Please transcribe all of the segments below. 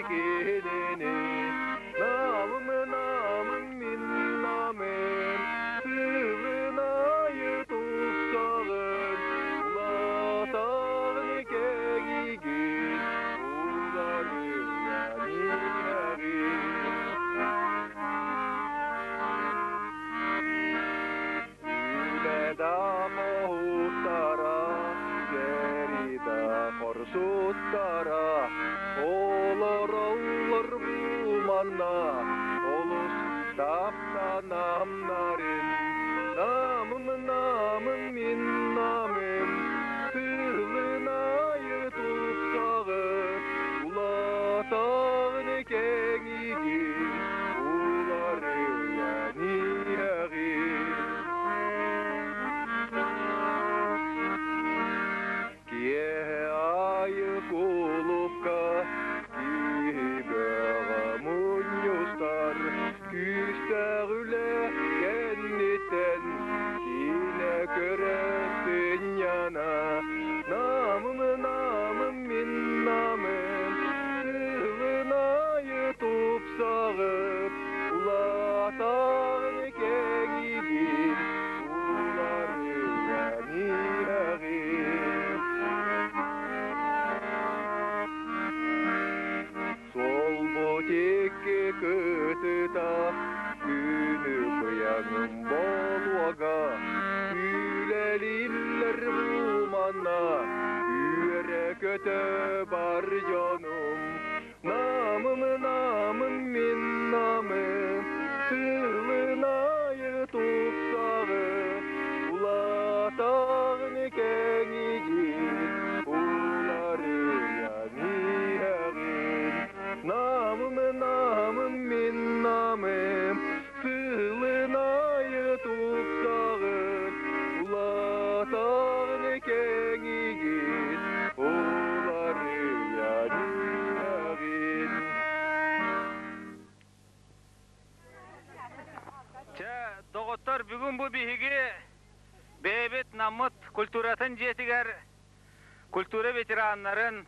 кинини. Намым, намым, мин намым, сылын айы тупсаҕын, улаатаҕын кэҥигин, уларыйан иһэҕин. Үлэ да хоһуттара, сэрии да хорсуттара, олороллор бу манна, олус таптанамнарын. Намым, намым, мин намым, сылын айы тупсаҕын, улаатаҕын кэҥигин, уларыйан иһэҕин. Киэһэ аайы кулупка киһи бөҕө мунньустар, күүстээх үлэ кэнниттэн киинэ көрө сынньана. Намым, намым, мин намым, сылын аайы тупсаҕын, улаатаҕын кэҥиигин, уларыйан иһэҕин. Суолбут икки кытыта, күнү быйаҥым болуога, Үлэлииллэр бу манна, үөрэ-көтө бар дьонум. Намым, намым, мин намым, сылын аайы тупсаҕын, улаатаҕын кэҥигин, уларыйан иһэҕин. Намым, намым, мин намым, сылын аайы тупсаҕын, улаатаҕын кэҥигин, уларыйан иһэҕин. Чэ, доҕоттор, бүгүн бу биһиги бэйэбит Наммыт культуратын дьиэтигэр культура ветераннарын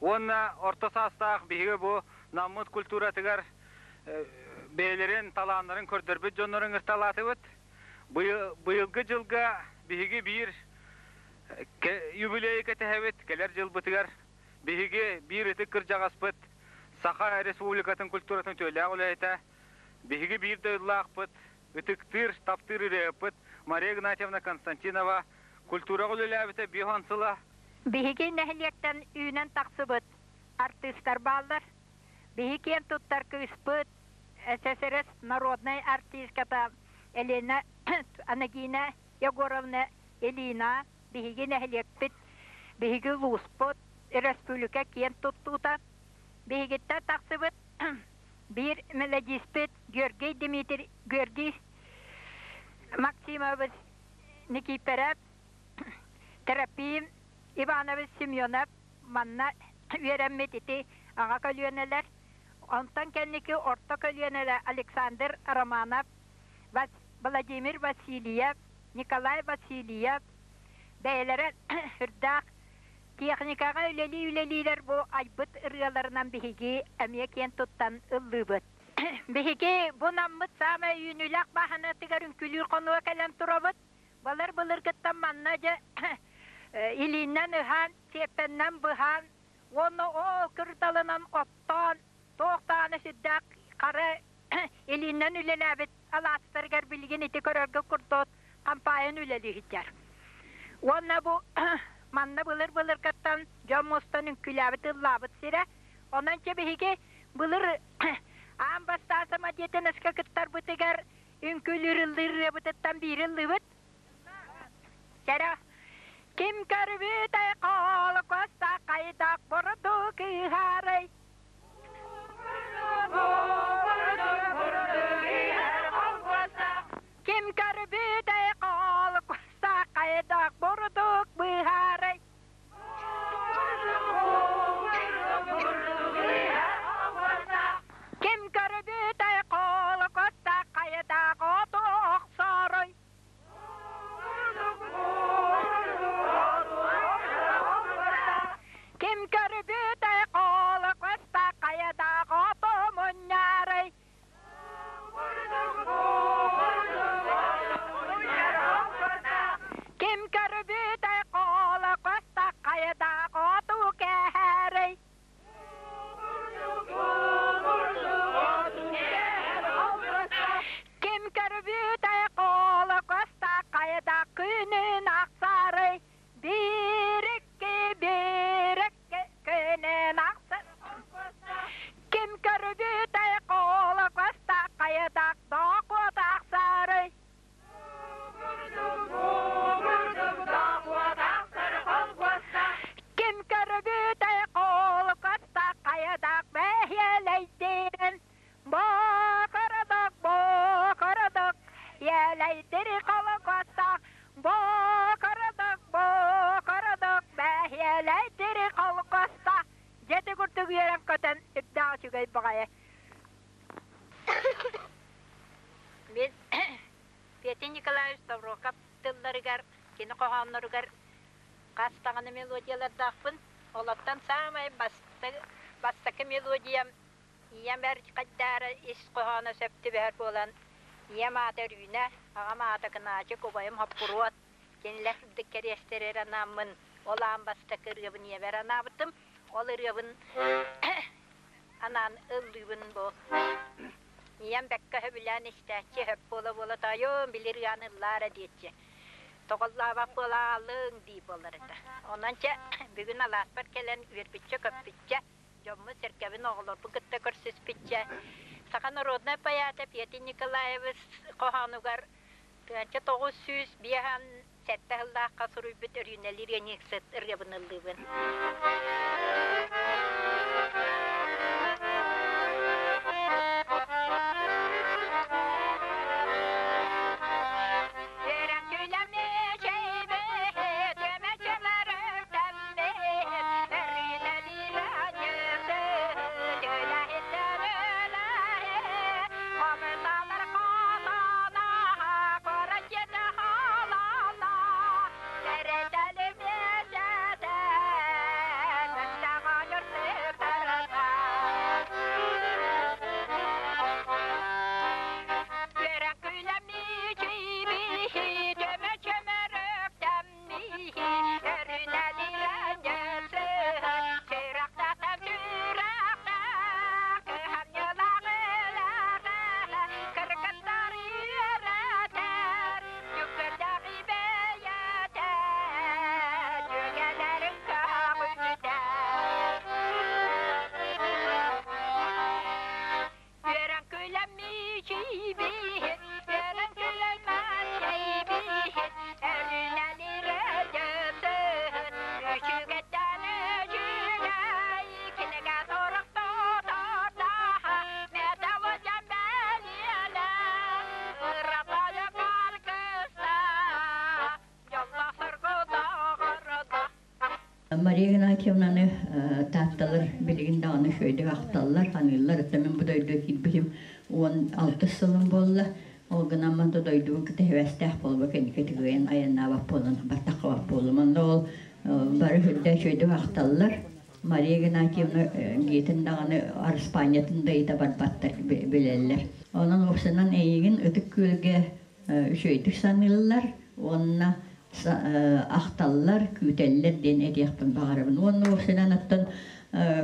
уонна орто саастаах биһиги бу Наммыт культуратыгар бэйэлэрин талааннарын көрдөрбүт дьоннорун ыҥырталаатыбыт. Быйылгы дьылга биһиги биир юбилейы кэтэһэбит, кэлэр дьылбытыгар биһиги биир ытык кырдьаҕаспыт Саха Республикатын культуратын үтүөлээх үлэһитэ, биһиги биир дойдулаахпыт, ытыктыыр, таптыыр ырыаһыппыт Мария Игнатьевна Константинова культураҕа үлэлээбитэ 50 сыла. Биһиги нэһилиэктэн үүнэн тахсыбыт артыыстар бааллар. Биһи киэн туттар кыыспыт ССРС народнай артистката Елена Анагина Егоровна Элина биһиги нэһилиэкпит, биһиги улууспут, республика киэн туттуута. Биһигиттэн тахсыбыт биир мелодиспит Георгий Дмитрий Георгий Максимович Никифоров, Трофим Иванович Семенов манна үөрэммит ити аҕа көлүөнэлэр. Онтон кэнники орто көлүөнэлэр Александр Романов, Владимир Васильев, Николай Васильев бэйэлэрэ үрдээх техникаҕа үлэлии-үлэлиилэр бу айбыт ырыаларынан биһиги эмиэ киэн туттан ыллыыбыт. Биһиги бу наммыт саамай үүнүүлээх бааһынатыгар үҥкүүлүүр хонууга кэлэн турабыт. Балар былыргыттан манна дьэ илииннэн ыһан, сиэппэннэн быһан уонна ол кырдалынан оттоон, туох даҕаны сүрдээх хара илииннэн үлэлээбит алаастарыгар билигин ити көрөргө курдук хампаайын үлэлии сылдьар. Уонна бу манна былыр-былыргаттан дьон мустан үҥкүүлээбит ыллаабыт сирэ. Онон чэ биһиги былыр аан бастаан самодеятельноска кыттарбытыгар үҥкүүлүүр ыллыыр ырыабытыттан биири ыллыыбыт. Чэрэ ким көрбүтэй холкуоста хайдах бурдук ыһарый? Ким көрбүтэй холкуоста хайдах бурдук быһарый? Ким көрбүтэй холкуоста хайдах оту охсоруй? Ким көрбүтэй холкуоста хайдах хайдах оту кэһэрэй? Ким көрбүтэй холокоста хайдах күнүн ахсарый? Биир икки, биир икки күнүн ахсар. Ким көрбүтэй холокоста хайдах дохуот ахсарый? Ким көрбүтэй холокоста хайдах бэһиэлэйдин? Бокородок, бокородок, елейдири холокоста, бокородок, бокородок, бэһиэлэйдири холкоста. Дьэти курдук үөрэн көтөн, үрдээх үчүгэй баҕайы. Мин Петя Николаевич Ставроков тылларыгар, кини хоһоонноругар хас даҕаны мелодиялардаахпын. Олортон саамай бастакы мелодиям ийэм эр хайдаара ис хоһооно сөп түбэһэр буолан, ийэм аата Өрүүнэ, аҕам аата Кынаачык, убайым Хоппуруот, кинилэр үрдүк кэриэстэригэр анааммын, ол аан бастакы ырыабын ийэбэр анаабытым. Ол ырыабын анаан ыллыыбын бу. Ийэм бэккэ сөбүлээн истээччи, сөп буола-буола тоойуом, били ырыаны ыллаа эрэ диэччи. Тоҕоллообот буолаалыҥ дии буолар этэ. Онон чэ, бүгүн алааспар кэлэн үөрбүччэ-көппүччэ, дьоммун-сэргэбин, оҕолорбун кытта көрсүспүччэ, саха народнай поэта Петр Николаевич хоһоонугар 1957 сыллаахха суруйбут Өрүүнэлиир ыанньыксыт ырыабын ыллыыбын. Мария Игнатьевнаны таатталар билигин даҕаны үчүгэйдик ахталлар, ханыыллар. Өттө мин бу дойдуга киирбитим 16 сылым буолла. Ол гынан да дойдубун кытта сибээстээх буолба кэнники тыгыйан айаннаабат буолан баттаххабат буоллум. Онно ол бары үрдэ үчүгэйдик ахталлар. Мария Игнатьевна дьиэтин даҕаны Араспаанньатын да ыйыта барбаттар билэллэр. Онон уопсайынан эйигин Ытык Күөлгэ үчүгэйдик саныыллар уонна ахталлар, күүтэллэр диэн этиэхпин баҕарабын. Уонна уопсайынан оттон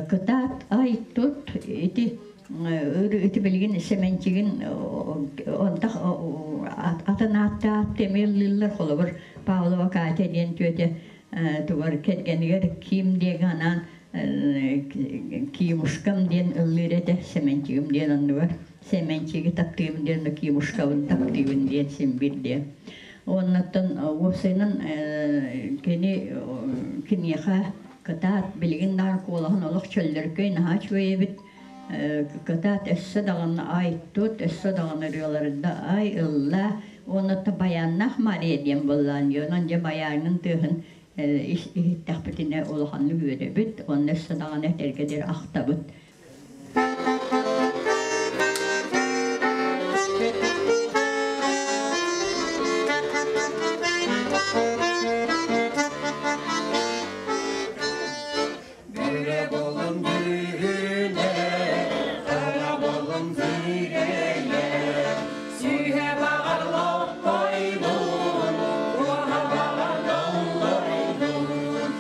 кытаат ай тут ити ити билигин Сэмэнчигин онтах атын аатта эмиэ холобур Павлова Катя диэн түөтэ тугар кэргэнигэр Ким диэн анаан Кимушкам диэн ыллыыр этэ Сэмэнчигим диэн оннугар Сэмэнчиги таптыыбын диэн Кимушкабын таптыыбын диэн син бир диэн. Оннуттан уопсайынан кини киниэхэ кытаат билигин даҕаны куолаһын олох чөллөркөй наһаа үчүгэй эбит. Кытаат өссө даҕаны ай тут, өссө даҕаны ырыаларында ай ылла. Оннуттан баяннаах Мария диэн буоллаан, онон дьэ баянын тыаһын иһиттэхпитинэ улаханнык үөрэбит, онно өссө даҕаны этэргэ диэри ахтабыт. Бүрэ болун бүрүнэ, кара болун зүреле, сүйе бағар лоппойдун, куаха бағар доллойдун,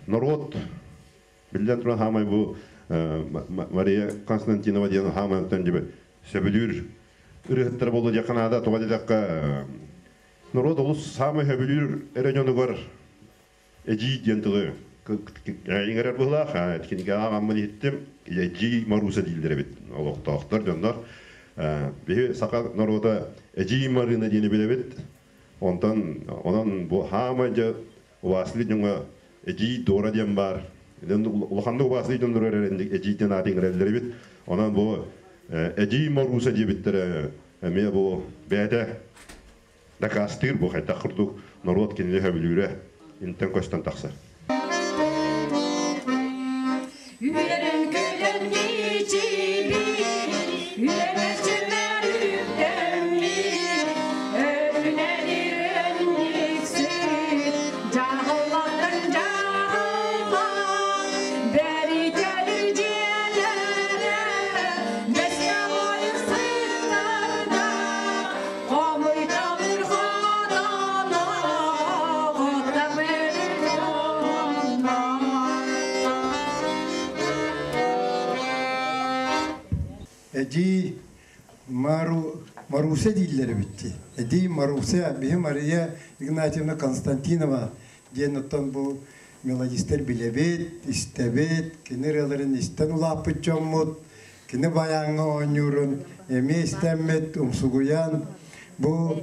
Норуот биллэн туран хаамай бу Мария Константинова диэн хаамай диби сөбүлүүр ырыһыттар болу диэххэ наада. Тоҕо диэтэххэ, норуот олус саамай сөбүлүүр эрэ дьонугар эдьиий диэн тылы иҥэрэр быһылаах. Кинигэ ааҕаммын иһиттим. Эдьиий Маруса дииллэр эбит олохтоохтор дьоннор. Биһи саха норуота Эдьиий Марыына диэни билэбит. Онтон онон бу хаамай дьэ убааслыы дьоҥҥо Эдьиий Дора диэн баар. Улаханнык убааслыы дьоннор эрэ Эдьиий диэн ааты иҥэрэллэр эбит. Онон бу Эдьиий Моруса диэбиттэрэ эмиэ бу бэйэтэ дакаастыыр бу хайдах курдук норуот кинини сөбүлүүрэ интэн көстөн тахсар. Үөрэн күлэн мичилин, үөмэччилэр үктэммит, өрүнэн ирэнниксит, дьаһаллаттан дьаһалла, бэритэлир дьиэлэрэ, бэскэ сыттарда, хомуйталыр хотоно, хотамыр дьонно. Эдьиий Мару, Маруся дииллэр эбитти. Эдьиий Маруся, биһи Мария Игнатьевна Константинова диэн оттон бу мелодистар билэбит, истэбит, кини ырыаларын истэн улааппыт дьоммут, кини байааҥҥа оонньуурун эмиэ истэммит, умсугуйан бу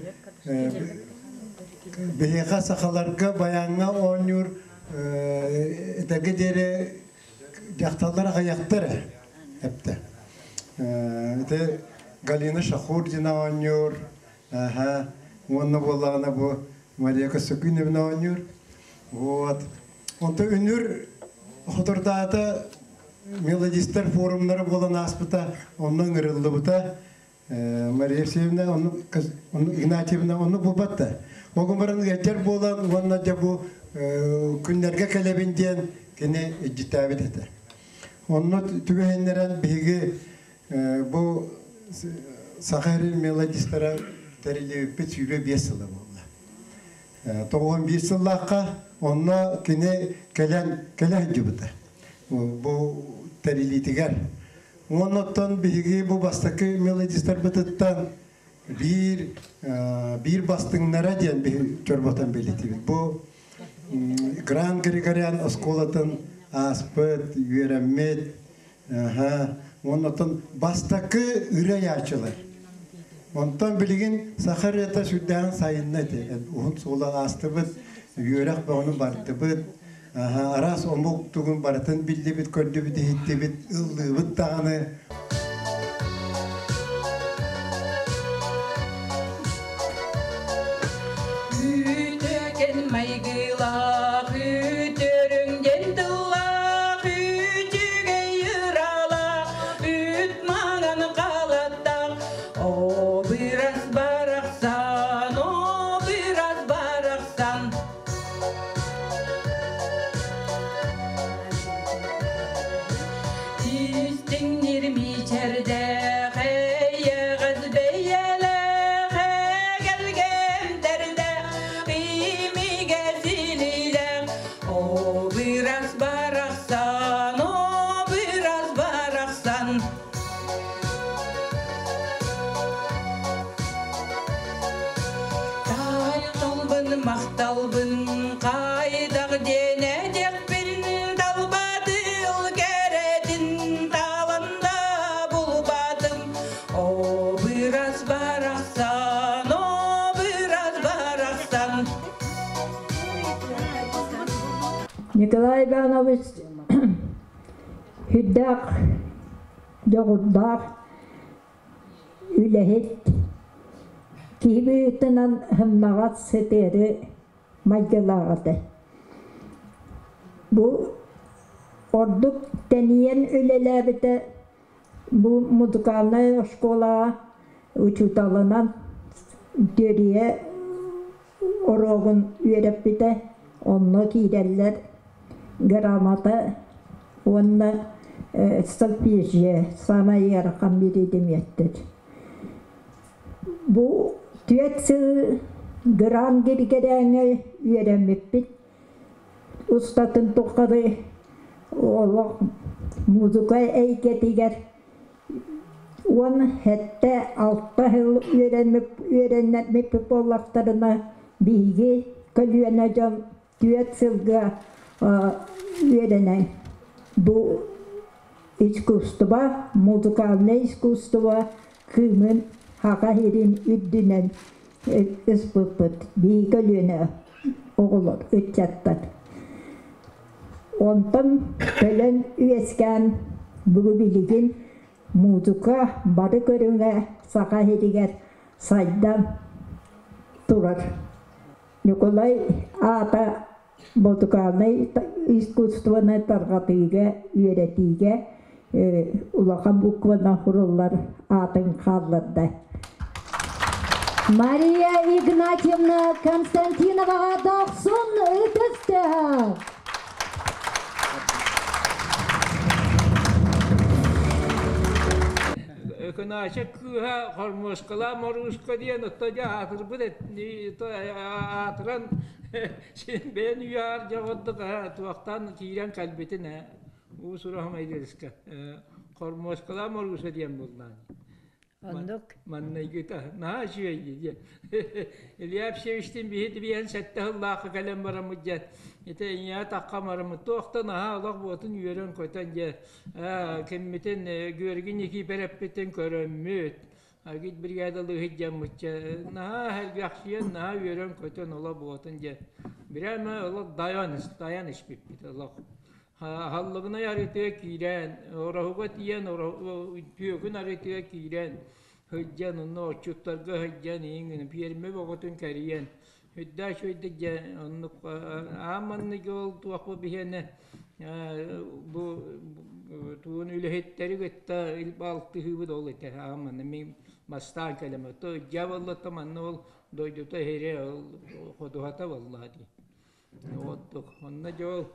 биһиэхэ сахаларга байааҥҥа оонньуур этэргэ диэри дьахталлар аҕыйахтар эптэ. Ити Галина Шахурдина оонньуур, аха, уонна буоллаҕына бу Мария Косогиновна оонньуур. Вот. Онто үнүр хотордаата мелодистар форумнара буолан ааспыта, онно ыҥырыллыбыта. Мария Евсеевна, онну Игнатьевна онну булбатта. Могун баран эдэр буолан уонна дьэ бу күннэргэ кэлэбин диэн кини илдьиттээбит этэ. Онно түбэһиннэрэн биһиги бу Саха сирин мелодистара тэриллибиппит 25 сыла буолла. 91 сыллаахха онно кини кэлэн кэлэ сылдьыбыта. Бу тэриллиитигэр. Оннуттан биһиги бу бастакы мелодистарбытыттан биир биир бастыҥнара диэн биһи чорботон бэлиэтиибит. Бу Гран Григорян оскуолатын ааспыт, үөрэммит, оннуттан бастакы ырыа Онтон билигин саха ырыата сүрдээҕин сайынна ити. Уһун суола аастыбыт, үөрэх бөҕөнү бардыбыт, араас омук тугун барытын биллибит, көрдүбүт, иһиттибит, ыллыыбыт даҕаны. Үтүөкэн майгылаах, үтүөрүҥ диэн тыллаах, үчүгэй ыралаах, үт маҥан халаттаах, о бырас барахсан, о бырас барахсан. Истиҥнир мичэрдээх, эйэҕэс бэйэлээх, эгэлгэмтэрдээх, имигэс илиилээх, о бырас барахсан, о бырас барахсан. Тапталбын, махталбын, хайдах диэн этиэхпин, талбатыл кэрэтин талан да булбатым. О бырас барахсан, о бырас барахсан. Николай Иванович сүрдээх дьоҕурдаах үлэһит, киһи быһыытынан сымнаҕас сытыары майгылаах этэ. Бу ордук тэнийэн үлэлээбитэ бу музыкальнай оскуолаҕа учууталынан түөрүйэ уруогун үөрэппитэ, онно киирэллэр грамота уонна сольфеджио саамай ыарахан биридимиэттэр. Бу түөрт сыл Гран Григоряҥҥа үөрэммиппит. устатын тухары олох музыка эйгэтигэр 17-6 сыл үөрэммиппит буоллахтарына, биһиги көлүөнэ дьон түөрт сылга үөрэнэн бу искусство, музыкальное искусство кыымын Саха сирин үрдүнэн ыспыппыт биһиги көлүөнэ оҕолор, ыччаттар. Онтон кэлэн үөскээн бүгүн билигин музыка бары көрүҥэ Саха сиригэр сайдан турар. Ньукулай аата музыкальнай искусствоны тарҕатыыга, үөрэтиигэ улахан букванан суруллар аатын хаалларда. Мария Игнатьевна Константиноваҕа дохсун ытыс тыаһа! Өкүнээчэ кыыһа хормуоскалаа Моруска диэн отто дьэ аатырбыт аатыран син бэйэн үйээр дьоҕурдук туохтан киирэн кэлбитин уу сураһым айдыска хормуоскалаа Моруса диэн буллаан. Оннук. Маннайгыта наһаа үчүгэй диэн. Илья Евсеевичтин биһи биһэн сэттэ сыллаахха кэлэн бараммыт диэн. Ити ийэ тахха бараммыт туохта наһаа олох буотун үөрэн-көтөн дьэ киммитин Георгий Никифоровпытын көрөммүт. Агит бригадалыыһыт дьаммытча наһаа сэргэхсийэн наһаа үөрэн-көтөн олох буотун дьэ. Бирээмэ олох дайан дайан испиппит олох. Аһаллыбынай арыытыга киирэн, Ороһуга тиийэн Түөкүн арыытыга киирэн сылдьан, онно отчуттарга сылдьан иҥин пиэрмэ бөҕөтүн кэрийэн үрдээх үчүгэйдик дьэ оннук аан манныгы ол туохпут биһиэнэ бу тугун үлэһиттэри кытта алтыһыыбыт ол этэ аан манна мин бастаан кэлэм то дьяволлата манна ол дойдута иһирэ ол ходуһата буоллаҕа дии Оттук. Онно дьол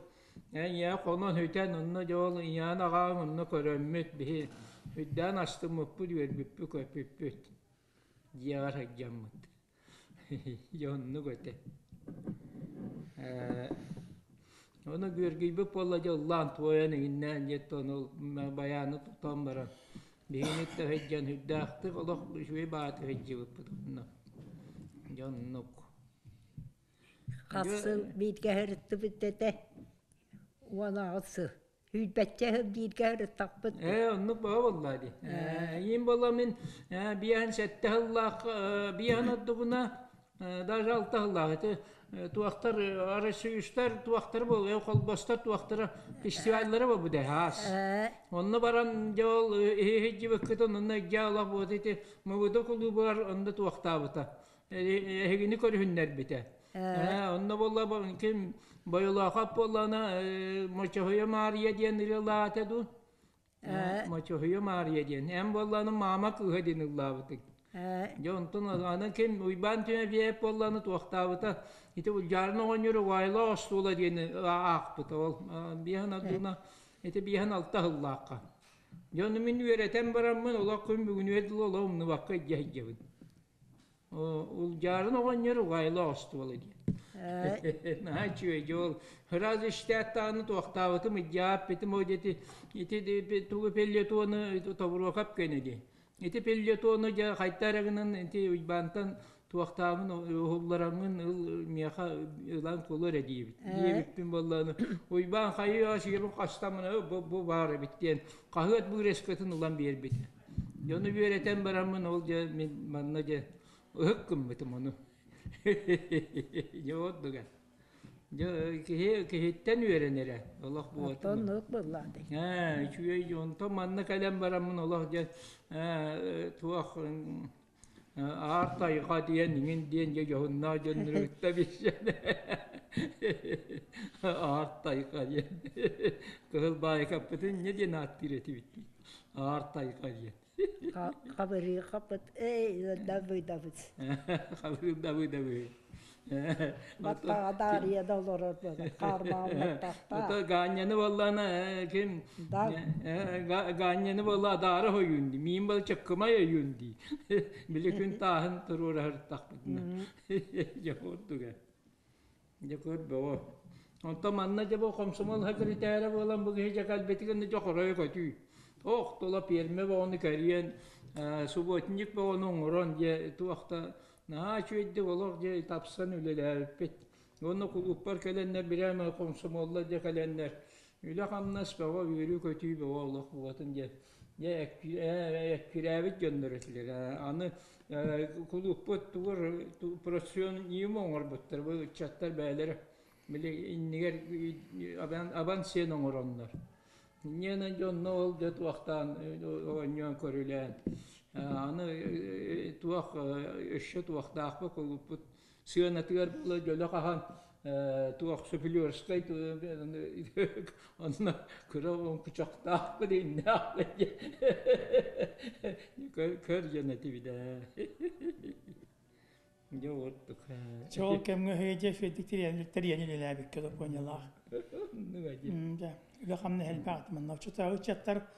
ийэ хонон үтэн, онно дьол ийээн аҕаҥ онно көрөммүт биһи үрдээн астыммыппыт, үөрбүппүт, көппүппүт. Дьиэҕэр сылдьаммыт. Дьэ оннук этэ. Ээ ону Георгийбыт буолла дьэ ыллаан туойан иҥиннээн диэт ону байааны тутан баран биһигини сылдьан үрдээхтик олох үчүгэй баҕайытык сылдьыбыппыт онно. Дьэ оннук. Хас сыл бииргэ сырыттыбыт этэ? 18 сыл. Сүүрбэччэ сыл бииргэ сырыттахпыт. Ээ, оннук бөҕө буоллаа дии. Ээ, иин буолла мин 57 сыллаах биэһин ордугуна даже алта сыллаах ити туохтар Арассыыйыстар туохтара буолуо холбостор туохтара фестиваллара буолбут ээ хаас. Онно баран дьэ ол иһи-иһи онно дьэ олох буот ити МВД кулуубугар онно туохтаабыта. Эһигини көрүһүннэрбитэ. Онно буолла ким Бойолоохоп буоллаҕына Мочоһуйа Маарыйа диэн ырыалаата дуу? Мочоһуйа Маарыйа диэн. Эн буоллаҕына маама кыыһа диэн ыллаабытыҥ. Дьэ онтон аны ким Уйбаан Тимофеев буоллаҕына туохтаабыта ити Улдьаарын оҕонньор Угаайылаах остуола диэни аахпыта ол биэһин ардына ити биэһин алта сыллаахха. Дьэ ону мин үөрэтэн бараммын олох күн бүгүнүгэр дылы олох умнубакка илдьэ сылдьабын. Улдьаарын оҕонньор угаайла остуола диэн. Наһаа үчүгэй дьэ ол сразу иштааттаҕына туохтаабытым ыдьааппытым ол ити ити тугу пеллетону тобуруокап көнө дии. Ити пеллетону дьэ хайта эрэ гынан ити Уйбаантан туохтаабын уһуллараммын ыл миэхэ ылан кулу эрэ диэбит. Диэбиппин буоллаҕына Уйбаан хайыы сиэбин хастаммын бу баар эбит диэн хаһыат бырескатын ылан биэрбитэ. Дьону үөрэтэн бараммын ол дьэ мин манна дьэ ыһык гыммытым ону. Дьэ ордуга. Дьэ киһи киһиттэн үөрэнэрэ олох буолтун. Оннук буоллаҕа дии. Ээ үчүгэй онтон манна кэлэн бараммын олох дьэ туох Аар тайҕа диэн иҥин диэн дьэ дьоһуннаах дьоннору кытта билсэн Аар тайҕа диэн Кыһыл Баайкаппытын инньэ диэн ааттыыр этибит дии Аар тайҕа диэн Хабырыыхаппыт эй дабыдабыт Хабырыыр дабыдабы Баттаҕа Даарыйа да олорор Ото Гаанньаны буоллаҕына ким Гаанньаны буолла адаара хойуун дии миин бол чыккымай ойуун дии били күн тааһын туруораһыртахпытына дьэ курдуга дьэ көр бөҕө. Онтон манна дьэ бу комсомол секретаря буолан бу киһи дьэ кэлбитигэр дьэ хоройо көтүү. Ох тула пиэрмэ бөҕөнү кэрийэн, субботник бөҕөнү оҥорон дьэ туох да наһаа үчүгэйдик олох дьэ тапсан үлэлээбиппит. Уонна кулууппар кэлэннэр бирээмэ комсомоллар дьэ кэлэннэр үлэ-хамнас бөҕө, үөрүү-көтүү бөҕө олох буолатын диэн дьэ эккирээбит дьоннор этилэр. Аны кулууппут тугур профсоюз оҥорбуттар бу ыччаттар бэйэлэрэ били иннигэр абан сиэн оҥороннор. Инньэ дьонно ол дьэ туохтаан оонньоон көрүлээн аны туох өссө туохтаахпыт кулууппут сыанатыгар буола дьөлө хаһан туох Сөпүлүөрскай онно кыра оҥкучахтаахпыт иннээх көр дьон этибит ээ Дьэ ордук. Чэ ол кэмҥэ өйдө үчүгэйдик тэрийэн үлэлээбиккэ Япониялаах. Дьэ, үлэ-хамнас элбэх манна. Оччотооҕу ыччаттар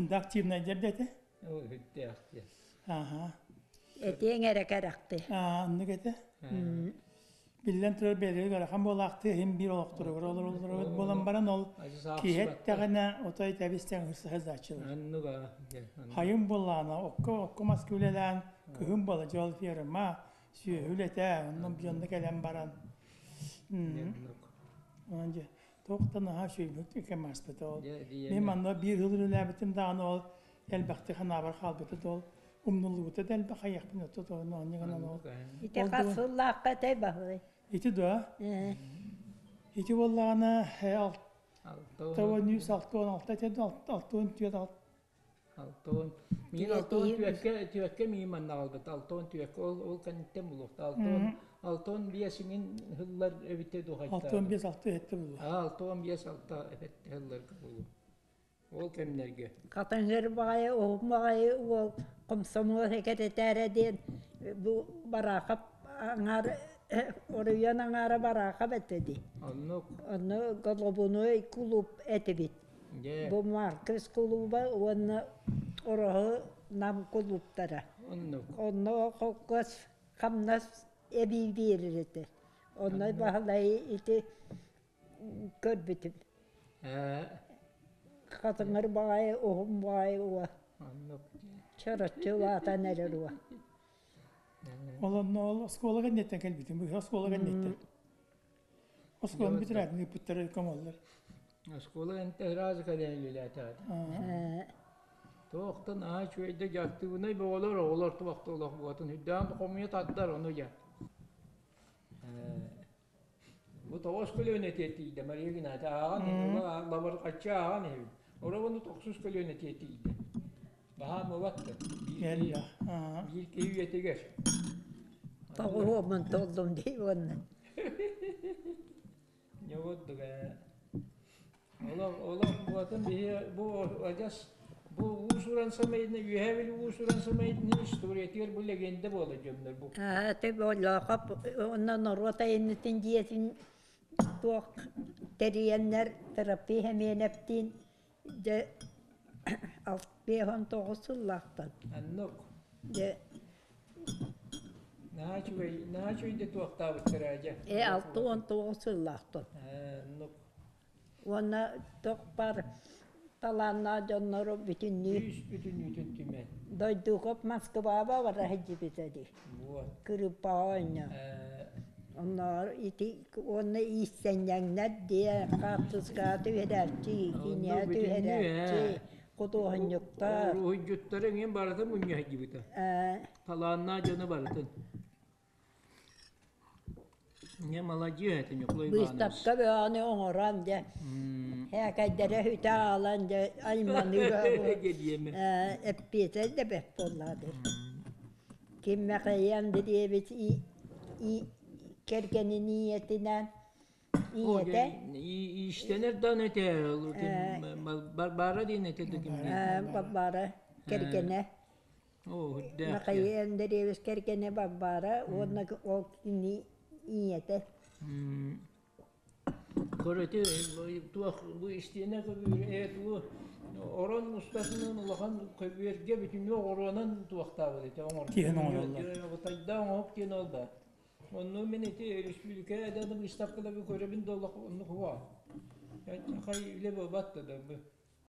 да активнайдар да этэ. Үрдээх диэн. Аха. Этиэҥ эрэ кэрэхти. Аа, оннук этэ. Биллэн турар бэйэлэригэр ыарахан буолаахтыы иһин биир олохторугар олороллоро буолан баран ол киһи эттэҕинэ отой тэбис-тэҥ ырсыһа Оннуга. Хайын буоллаҕына окко окко маска үлэлээн кыһын буола дьол ферма сүөһү үлэтэ онно дьонно кэлэн баран онон дьэ туох да наһаа үчүгэй кэм ааспыта ол мин манна биир сыл үлэлээбитим даҕаны ол элбэхтик санаабар хаалбыта да ол умнуллубута да элбэх хайыахпын отто тоҕо онньу гынан ол Ити хас сыллаахха этэй баһылай? Ити дуо? Ити буоллаҕына 696 этэ 64 Алтон миин алтон түөккэ түөккэ миин манна аҕалбыт алтон түөккэ ол ол кэнниттэн булуохта алтон алтон биэсиҥин һыллар эбитэ дуһайта алтон биэс алта эһэтте булуо алтон биэс алта эһэтте һылларга булуо ол кэмнэргэ Хатыҥыр баҕайы уһун баҕайы уол комсомол сэкирэтээрэ диэн бу Бараахап аҥаар оройуон аҥаара Бараахап этэ дии. Оннук. Онно головной кулууп этибит. Бу Маркес кулууба уонна Ороһу Нам кулууптара. Оннук. Онно холкуос хамнас эбии биэрэр этэ. Онно Баһылай ити көрбүтүм. Хатыҥыр баҕайы, уһун баҕайы уо. Чороччу улаатан эрэр уо. Ол онно ол оскуола кэнниттэн кэлбитим. Быһа оскуола кэнниттэн. Оскуоланы бүтэрээт ыыппыттара комоллар. Оскуола энтэ ыраас кэлэн үлэлээтэҕит. Туохтан аа үчүгэйдик дьарыктыыбынай бөҕөлөр оҕолор туохта олох буотун үрдээн хомуйа тардар ону дьэ. Бу тоҕус көлүөнэ тиэтийдэ Мария Геннадьевна ааҕан лабырҕаччы ааҕан иһэбин. Оробону тохсус көлүөнэ тиэтийдэ. Баһаам ылатты. Биир киһи үйэтигэр. Тоҕуһуомун толлум дии уонна. Не вот ээ. Олох олох буотун биһи бу адьас бу уус-уран самайдына үөһээ били уус-уран самайдына историятыгар бу легенда буола дьоннор бу. Аа ты боллоохоп онно норуот айымньытын дьиэтин туох тэрийэннэр Тыраппый Хэмиэнэптиин дьэ 59 сыллаахтан. Оннук. Дьэ Наһаа үчүгэй, наһаа үчүгэйдик туохтаабыттара дьэ. Э 69 сыллаахтан. Оннук. Уонна туох баар талааннаах дьоннору бүтүннүү Күүс бүтүннүүтүн түмэн. Дойдукоп Москваба бара сылдьыбыта дии. Вот. Кырыыппаҕа оонньоон. Оннооҕор ити уонна иистэнньэҥнэр диэ хаартыскаҕа түһэрээччи, киинэҕэ түһэрээччи, худуоһунньуктар. Уруһуйдьуттары эҥин барытын мунньа сылдьыбыта. Талааннаах дьону барытын. Не маладьыас этэ Ньукулай Иванович. Быыстапка бөҕөнү оҥорон дьэ һээкэйдэрэ үтэ аалан дьэ айманыыга эппиэтэ да бэрт буоллаҕа дии. Ким Михаил Андреевич кэргэнин ийэтинээн ийэтэ Иистэнэр даҕаны этэ Барбара диэн этэ да ким Барбара кэргэнэ Михаил Андреевич кэргэнэ Барбара уонна ол кини ийэтэ. Көрөтү туох бу истиэнэ көбүөр ээ тугу орон устатынан улахан көбүөргэ бүтүннүү оҕуруонан туохтаабыт этэ оҥорбут. Тиһэн оҥороллор. Тайда оҥоһук диэн ол да. Онно мин ити республика да выставкаларга көрөбүн да олох оннук хуа. Хай үлэ буолбат да.